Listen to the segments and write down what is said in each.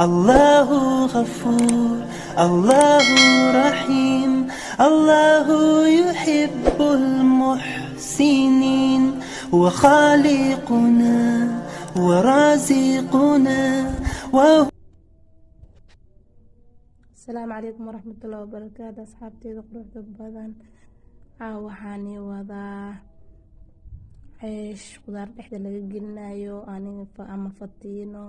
الله غفور، الله رحيم، الله يحب المحسنين. هو خالقنا ورازقنا وهو Asalaamu calaykum waraxmatullahi wabarakaatu. Asxaabteyda quruxda badan, caawa waxaan ii wadaa ceesh qudaar dhexda laga gelinayo aniga ama fatiino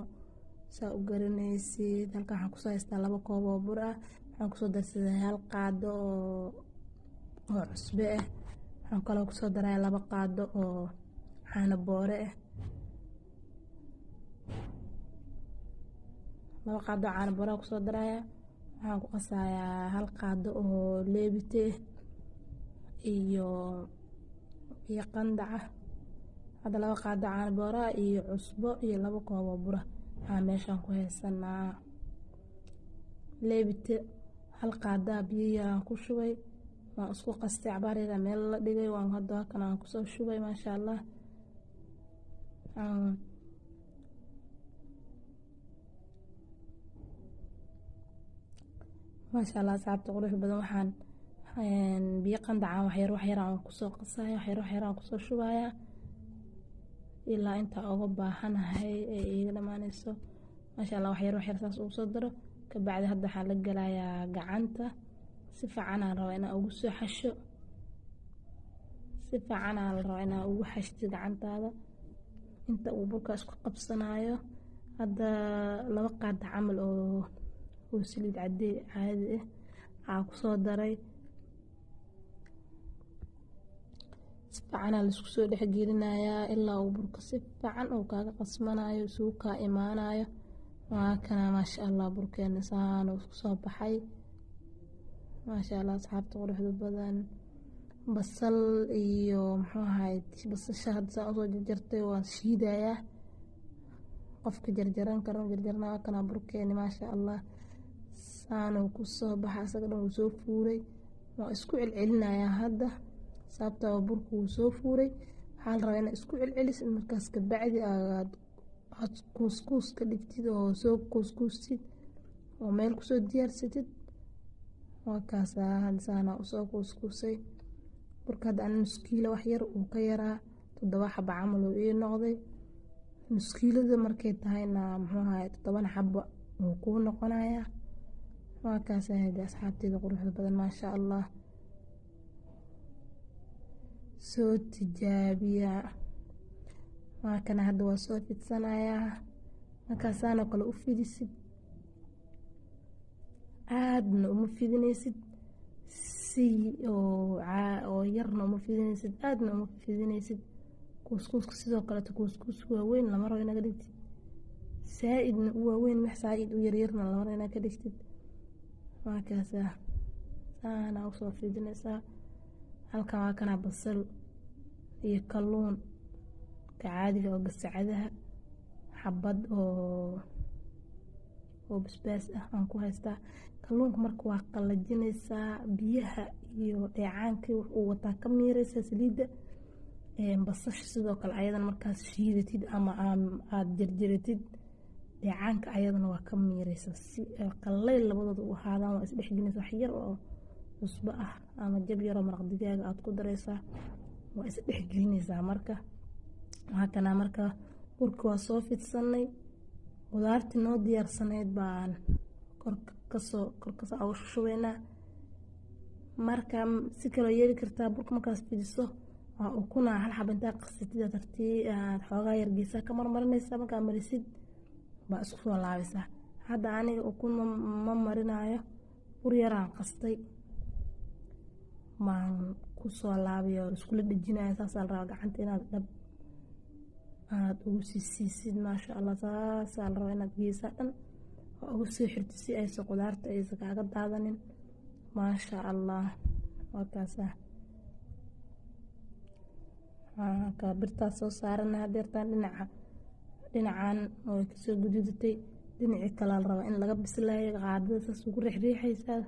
saa u garanaysid. Halkan waxaan kusoo haystaa 2 koob oo bur ah. Waxaan kusoo darsaday 1 qaado oo cusbe ah. Waxaan kaloo kusoo daraya 2 qaado oo caano boore ah. 2 qaado oo caano boore ah kusoo daraya. Waxaan ku qasayaa 1 qaado oo leebite ah iyo qandaca. Hadda 2 qaado caano boore ah iyo cusbo iyo 2 koob oo bur ah waxaan meeshaan ku haysanaa. Leebite 1 qaado biyo yaraan ku shubay, waan isku qastay, cabaar yar meel la dhigay. Waan hadda halkan aan kusoo shubay, maasha Allah. Maasha Allah, asxaabta qurux badan, waxaan biyo qandaca waxyar waxyar aan kusoo qasaya, waxyar waxyar aan kusoo shubaya ilaa inta uga baahanahay ee iiga dhamaanayso. Maasha Allah, waxyar waxyar saas ugu soo daro. Kabacdi hadda waxaan la gelayaa gacanta. Si fiican aan rabaa inaa ugu soo xasho, si fiican aan la rabaa inaa ugu xashtid gacantaada inta uu burka isku qabsanayo. Hadda 2 qaado camal oo saliid cadey caadi ah aa kusoo daray. Si fiicanaa laisku soo dhex gelinayaa ilaa uu burka si fiican uu kaaga qasmanayo, isugu kaa imaanayo. Waa kana, maasha Allah, burkeena saan uu isku soo baxay. Maasha Allah, asxaabta quruxda badan, basal iyo muxuu ahayd, basasha hadda saan usoo jarjartay waan shiidayaa. Qofka jarjaran karo jarjarna. Waa kana burkeeni, maasha Allah, saanuu kusoo baxa. Isaga dhan wuu soo fuuray. Waan isku celcelinayaa hadda, sababtoo burku wuu soo fuuray. Waxaa la rabaa inaad isku celcelisid, markaas kabacdi aad kuuskuus ka dhigtid oo soo kuuskuustid oo meel kusoo diyaarsatid. Waa kaasaa, hadda saanaa usoo kuuskuusay burka. Hadda ani nus kiilo wax yar uu ka yaraa, 7 xabo camal uu ii noqday. Nus kiilada markay tahayna, muxuu ahaay, 7 xabo wuu kuu noqonayaa. Waa kaasaa hadi, asxaabteyda quruxda badan, maasha Allah, soo tijaabiya. Waa kana, hadda waa soo fidsanayaa. Markaasaanoo kale u fidisid, aadna uma fidinaysid, si oo yarna uma fidinaysid, aadna uma fidinaysid. Kuuskuuska sidoo kaleeto, kuuskuus waaweyn lama rabo inaad ka dhigtid, saa-idna u waaweyn, wax saa-id u yaryarna lama rabo inaad ka dhigtid. Waa kaasaa, saana usoo fidinaysaa. Halkan waa kana basal iyo kalluun ka caadiga oo gasacadaha, xabad oo basbaas ah aan ku haystaa. Kalluunka marka waa qalajinaysaa, biyaha iyo dheecaankii wax uu wataa ka miiraysaa saliidda. Basasha sidoo kale ayadana markaas shiidatid ama aada jarjaratid, dheecaanka ayadana waa ka miiraysaa si qallayl labadooda u ahaadaan. Waa isdhexgelinaysaa, wax yar oo cusbo ah ama jab yaroo maraq digaaga aad ku daraysaa, waa isdhexgelinaysaa. Marka waa kana, marka burka waa soo fidsanay, qudaartii noo diyaarsanayd baan korka kasoo korkasoo uga shushubaynaa. Marka si kaloo yeeli kartaa, burka markaas fidiso waa ukuna 1 xabo intaa qasatid, tartii aad xoogaa yar geesaha ka marmarinaysaa. Markaa marisid baa isku soo laabaysaa. Hadda aniga ukun ma marinayo, bur yaraan qastay baan kusoo laabaya oo iskula dhejinaya. Saasaa la rabaa gacanta inaad dhab aad ugu sii siisid. Maasha Allah, saasaa la rabaa inaad geesaha dhan oo ugu soo xirtid si aysan qudaarta aysan kaaga daadanin. Maasha Allah, waa kaasaa. Ka birtaas soo saarana hadeertaan dhinaca dhinacan oo kasoo gududatay, dhinacii kalaa la rabaa in laga bislaayo. Qaadada saas ugu riixriixaysaa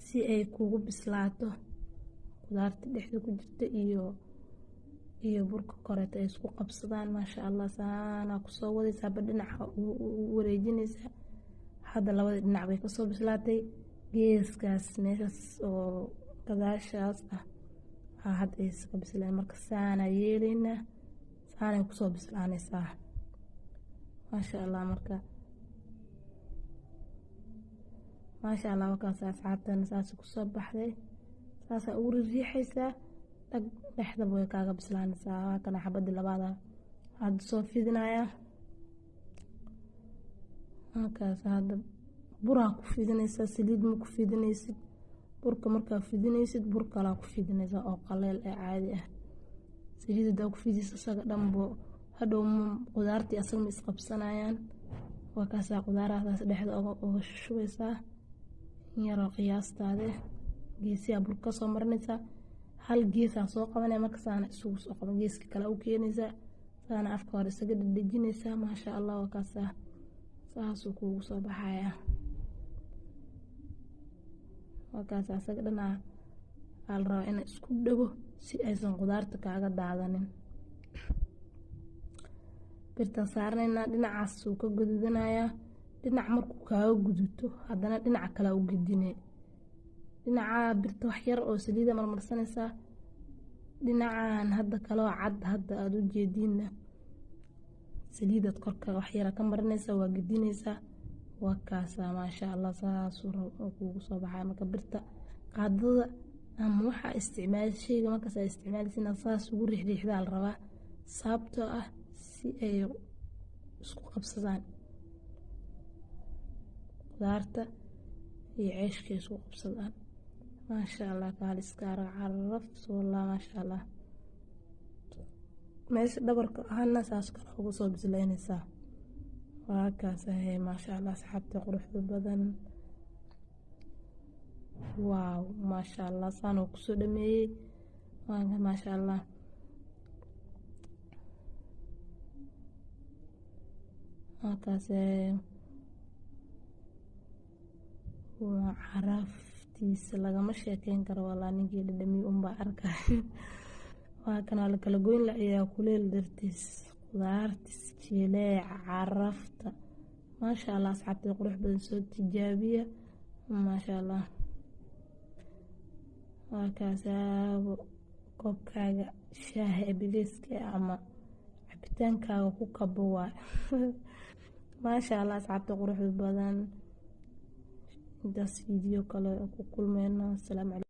si ay kugu bislaato qudaarta dhexda ku jirta iyo burka koreeto ay isku qabsadaan. Maasha Allah, saanaa kusoo wadaysaa, ba dhinaca u wareejinaysaa. Hadda labada dhinac bay kasoo bislaatay. Geeskaas meeshaas oo gadaashaas ah hadda ay ka bisleen. Marka saana yeelaynaa, saanay kusoo bislaanaysaa, maasha Allah. Marka maasha Allah, wakaas asxaabtana saas kusoo baxday. Saasaa ugu riixaysaa, dhag dhexdaba way kaaga bislaanaysaa. Waa kana xabadii labaada hadda soo fidinayaa. Markaas hadda buraa ku fidinaysaa, saliid ma ku fidinaysid. Burka markaa fidinaysid, bur kalaa ku fidinaysaa oo qaleel ee caadi ah. Saliid hadaa ku fidaysa, isaga dhanbo hadhow qudaartii asaga ma isqabsanayaan. Waa kaasaa, qudaarahaas dhexda uga shubaysaa in yaroo qiyaastaade. Geesiyaa burka kasoo marinaysaa, hal geesaa soo qabanaya. Marka saana isugu soo qaban, geeska kale u keenaysaa, saana afka hore isaga dhedhejinaysaa. Maasha Allah, waa kaasaa, saasuu kuugu soo baxayaa. Waa kaas, asaga dhanaa aa la rabaa inay isku dhago si aysan qudaarta kaaga daadanin. Birtaan saaranaynaa, dhinacaas wuu ka gududanayaa. Dhinac markuu kaaga guduto, haddana dhinaca kale u gedine. Dhinaca birta wax yar oo saliida marmarsanaysaa. Dhinacan hadda kaloo cad hadda aada u jeediinna saliidaad korka wax yara ka marinaysaa, waa gedinaysaa. Waa kaasaa, maasha Allah, saasuu kuugu soo baxaya. Marka birta qaadada ama waxaa isticmaal sheyga markaas aa isticmaalaysa inaad saas ugu riixriixdaa la rabaa, sababtoo ah si ay isku qabsadaan qudaarta iyo ceeshka isku qabsadaan. Maasha Allah, kaal iska arag, caraf wallah, maasha Allah. Meesha dhabarka ahana saas kale ugu soo bislaynaysaa. Waa kaas ahe, maasha Allah, asxaabta quruxda badan. Waaw, maasha Allah, saan uu kusoo dhameeyey, maasha Allah. Halkaas waa caraftiisa lagama sheekeyn karo walaa, ninkii dhadhamiye unbaa arkay. Waa kanaa, la kala goyn la ayaa kuleel dartiis, qudaartiis jileeca, carafta, maasha Allah. Asxaabta qurux badan, soo tijaabiya, maasha Allah. Waa kaasaabo, koobkaaga shaaha ee bileyska ama cabitaankaaga ku kabo waay, maasha Allah. Asxaabta quruxda badan, intaas video kale ku kulmeyno. Asalaamu.